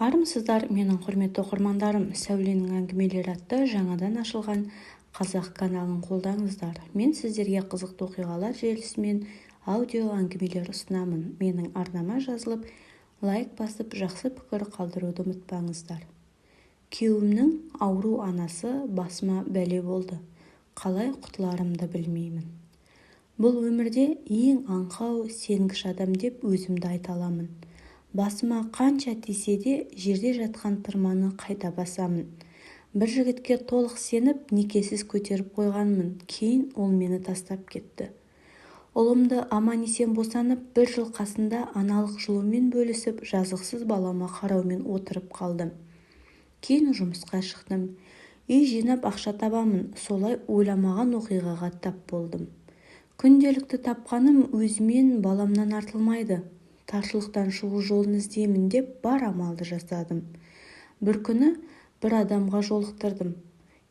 Армысыздар, менің құрметті оқырмандарым! Сәуленің әңгімелері атты жаңадан ашылған қазақ каналын қолдаңыздар. Мен сіздерге қызықты оқиғалар желісімен аудио әңгімелер ұсынамын. Менің арнама жазылып, лайк басып, жақсы пікір қалдыруды ұмытпаңыздар. Күйеуімнің ауру анасы басыма бәле болды. Қалай құтыларымды білмеймін. Бұл өмірде ең аңқау, сенгіш адам деп өзімді айта аламын. Басыма қанша тисе де, жерде жатқан тырманы қайта басамын. Бір жігітке толық сеніп, некесіз көтеріп қойғанмын. Кейін ол мені тастап кетті. Ұлымды аман-есен босанып, бір жыл қасында аналық жылумен бөлісіп, жазықсыз балама қараумен отырып қалдым. Кейін жұмысқа шықтым. Үй жинап ақша табамын. Солай ойламаған оқиғаға тап болдым. Күнделікті тапқаным өзімнен баламнан артылмайды. Таршылықтан шығу жолын іздеймін деп бар амалды жасадым. Бір күні бір адамға жолықтырдым.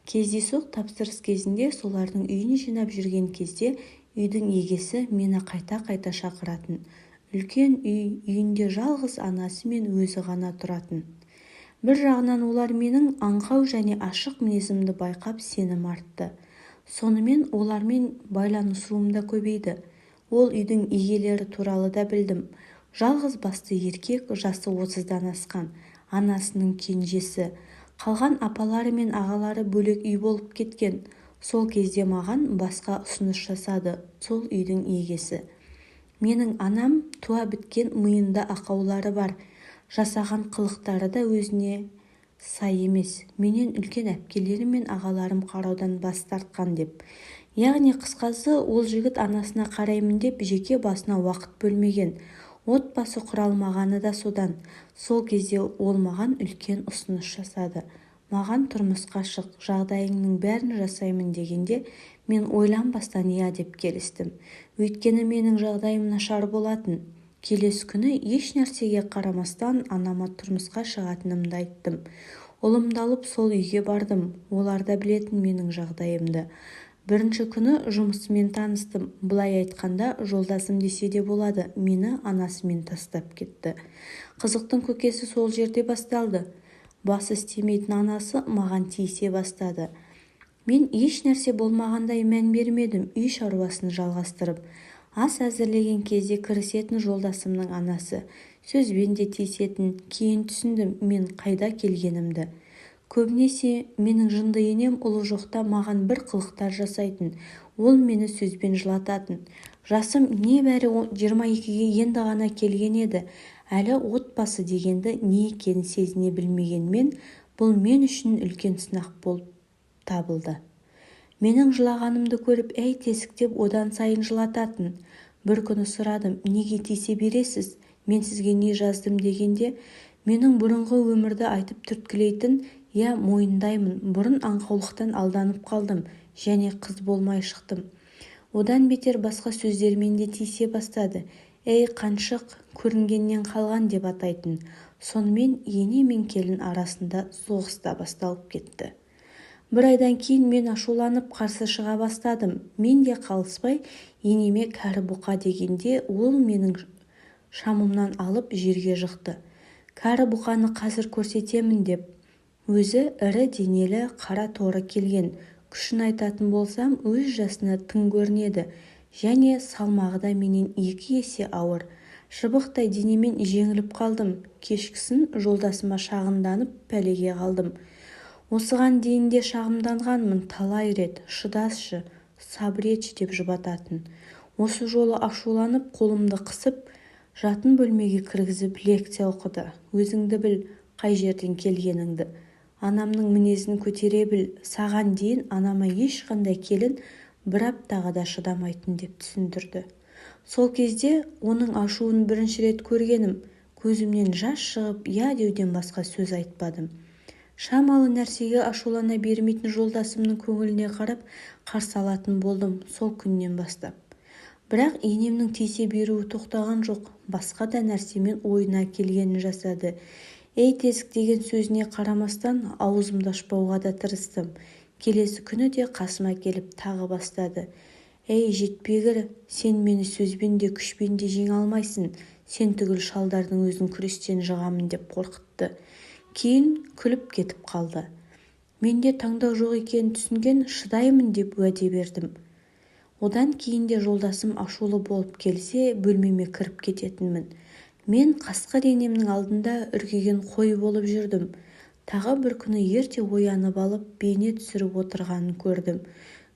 Кездейсоқ тапсырыс кезінде солардың үйін жинап жүрген кезде үйдің егесі мені қайта-қайта шақыратын. Үлкен үй, үйінде жалғыз анасы мен өзі ғана тұратын. Бір жағынан олар менің аңқау және ашық мінезімді байқап сенім артты. Сонымен олармен байланысуым да көбейді. Ол үйдің егелері туралы да білдім. Жалғыз басты еркек, жасы 30-дан асқан, анасының кенжесі. Қалған апалары мен ағалары бөлек үй болып кеткен. Сол кезде маған басқа ұсыныс жасады сол үйдің егесі. Менің анам туа біткен миында ақаулары бар, жасаған қылықтары да өзіне сай емес. Менен үлкен әпкелерім мен ағаларым қараудан бас тартқан деп. Яғни қысқасы, ол жігіт анасына қараймын деп жеке басына уақыт бөлмеген. Отбасы құра алмағаны да содан. Сол кезде ол маған үлкен ұсыныс жасады. Маған тұрмысқа шық, жағдайыңның бәрін жасаймын дегенде, мен ойланбастан иә деп келістім. Өйткені менің жағдайым нашар болатын. Келесі күні еш нәрсеге қарамастан анама тұрмысқа шығатынымды айттым. Ұлымды алып сол үйге бардым. Олар да білетін менің жағдайымды. Бірінші күні жұмысымен таныстым. Былай айтқанда, жолдасым десе де болады, мені анасымен тастап кетті. Қызықтың көкесі сол жерде басталды. Басы істемейтін анасы маған тиісе бастады. Мен еш нәрсе болмағандай мән бермедім, үй шаруасын жалғастырып. Ас әзірлеген кезде кірісетін жолдасымның анасы. Сөзбен де тиісетін. Кейін түсіндім мен қайда келгенімді. Көбінесе менің жынды енем ұлы жоқта маған бір қылықтар жасайтын. Ол мені сөзбен жылататын. Жасым небәрі 22-ге енді ғана келген еді. Әлі отбасы дегенді не екенін сезіне білмеген мен, бұл мен үшін үлкен сынақ болып табылды. Менің жылағанымды көріп, әй тесік деп одан сайын жылататын. Бір күні сұрадым, неге тиісе бересіз, мен сізге не жаздым дегенде, менің бұрынғы өмірді айтып түрткілейтін. Иә, мойындаймын, бұрын аңқаулықтан алданып қалдым және қыз болмай шықтым. Одан бетер басқа сөздермен де тиісе бастады. Әй қаншық, көрінгеннен қалған деп атайтын. Сонымен ене мен келін арасында соғыс та басталып кетті. Бір айдан кейін мен ашуланып қарсы шыға бастадым. Мен де қалыспай енеме кәрі бұқа дегенде, ол менің шамымнан алып жерге жықты. Кәрі бұқаны қазір көрсетемін деп. Өзі ірі денелі, қара торы келген. Күшін айтатын болсам, өз жасына тың көрінеді. Және салмағы да менен 2 есе ауыр. Шыбықтай денемен жеңіліп қалдым. Кешкісін жолдасыма шағымданып пәлеге қалдым. Осыған дейін де шағымданғанмын талай рет. Шыдасшы, сабыр етші деп жұбататын. Осы жолы ашуланып, қолымды қысып, жатын бөлмеге кіргізіп лекция оқыды. Өзіңді біл, қай жерден келгеніңді. Анамның мінезін көтере біл, саған дейін анама ешқандай келін бір аптаға да шыдамайтын деп түсіндірді. Сол кезде оның ашуын бірінші рет көргенім, көзімнен жас шығып, иә деуден басқа сөз айтпадым. Шамалы нәрсеге ашулана бермейтін жолдасымның көңіліне қарап қарсы алатын болдым сол күннен бастап. Бірақ енемнің тиісе беруі тоқтаған жоқ, басқа да нәрсемен ойына келгенін жасады. Ей тесік деген сөзіне қарамастан аузымды ашпауға да тырыстым. Келесі күні де қасыма келіп тағы бастады. Ей жетпегір, сен мені сөзбен де күшпен де жеңе алмайсың, сен түгіл шалдардың өзін күрестен жығамын деп қорқытты. айтты. Кейін күліп кетіп қалды. Менде таңдау жоқ екенін түсінген, шыдаймын деп уәде бердім. Одан кейін де жолдасым ашулы болып келсе, бөлмеме кіріп кететінмін. Мен қасқыр енемнің алдында үркеген қой болып жүрдім. Тағы бір күні ерте оянып алып, бейне түсіріп отырғанын көрдім.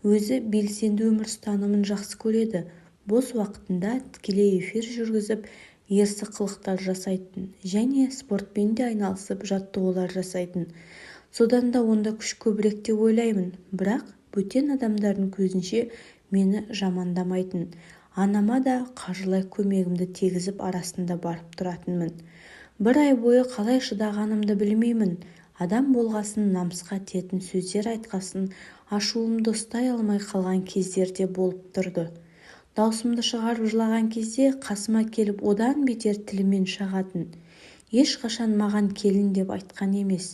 Өзі белсенді өмір ұстанымын жақсы көреді. Бос уақытында тікелей эфир жүргізіп, ерсі қылықтар жасайтын және спортпен де айналысып, жаттығулар жасайтын. Содан да онда күш көбірек деп ойлаймын. Бірақ бөтен адамдардың көзінше мені жамандамайтын. Анама да қаржылай көмегімді тигізіп, арасында барып тұратынмын. Бір ай бойы қалай шыдағанымды білмеймін. Адам болғасын, намысқа тиетін сөздер айтқасын, ашуымды ұстай алмай қалған кездер де болып тұрды. Даусымды шығарып жылаған кезде қасыма келіп одан бетер тілімен шағатын. Ешқашан маған келін деп айтқан емес.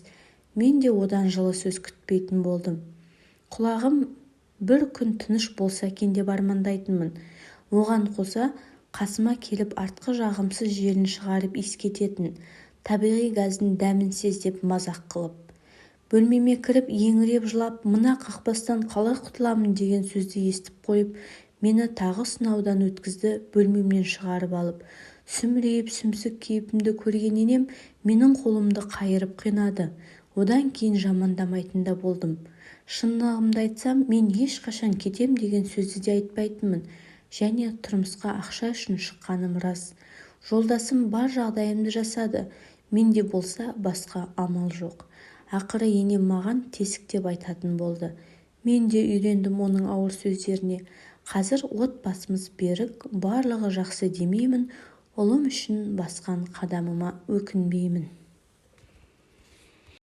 Мен де одан жылы сөз күтпейтін болдым. Құлағым бір күн тыныш болса екен деп армандайтынмын. Оған қоса қасыма келіп артқы жағымсыз желін шығарып иіскететін. Табиғи газдың дәмін сез деп мазақ қылып. Бөлмеме кіріп еңіреп жылап, мына қақбастан қалай құтыламын деген сөзді естіп қойып, мені тағы сынаудан өткізді. Бөлмемнен шығарып алып, сүмірейіп сүмсік кейпімді көрген енем менің қолымды қайырып қинады. Одан кейін жамандамайтын да болдым. Шындығымды айтсам, мен ешқашан кетем деген сөзді де айтпайтынмын және тұрмысқа ақша үшін шыққаным рас. Жолдасым бар жағдайымды жасады. Менде болса басқа амал жоқ. Ақыры енем маған тесік деп айтатын болды. Мен де үйрендім оның ауыр сөздеріне. Қазір отбасымыз берік, барлығы жақсы демеймін. Ұлым үшін басқан қадамыма өкінбеймін.